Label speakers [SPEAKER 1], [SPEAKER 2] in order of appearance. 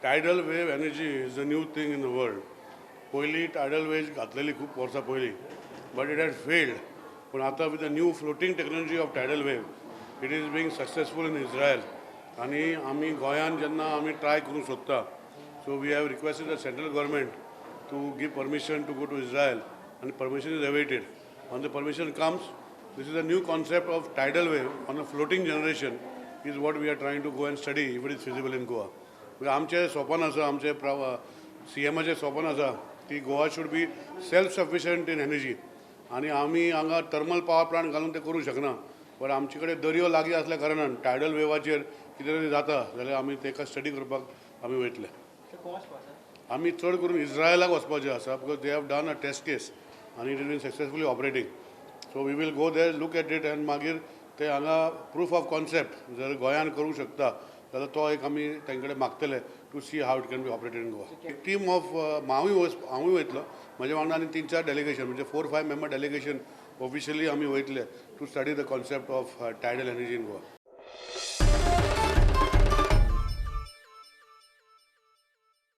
[SPEAKER 1] Tidal wave energy is a new thing in the world. पयलीं tidal वेव घातलेली खूब वर्सां पयलीं, but it had failed. पूण आतां with the new floating technology of tidal wave, it is being successful in Israel. आनी आमी गोंयान जेन्ना आमी ट्राय करूंक सोदता, so we have requested the central government to give permission to go to Israel, आनी permission is awaited. When the permission comes, this is a new concept of tidal wave on a floating generation is what we are trying to go and study if it is feasible in Goa. म्हणजे आमचें सपन आसा, आमचें सीएमाचें सपन आसा की Goa should be self sufficient in energy. आनी आमी हांगा थर्मल पावर प्लांट घालून ते करूंक शकना, बट आमचे कडेन दर्यो लागीं आसल्या कारणान टायडल वेवाचेर कितें तरी जाता जाल्यार आमी ताका स्टडी करपाक आमी वयतले. आमी चड करून इस्रायलाक वचपाचें आसा, because they have done a test case आनी it is been successfully operating. So we will go there, look at it, and मागीर ते हांगा प्रूफ ऑफ कॉन्सेप्ट जर गोंयान करूंक शकता जाल्यार तो एक आमी तांचे कडेन मागतले to see how it can be operated in Goa. Team of हांवूय वयतलो, म्हज्या वांगडा आनी तीन चार डेलिगेशन, म्हणजे four five member delegation officially आमी वयतले to study the concept of tidal energy in Goa.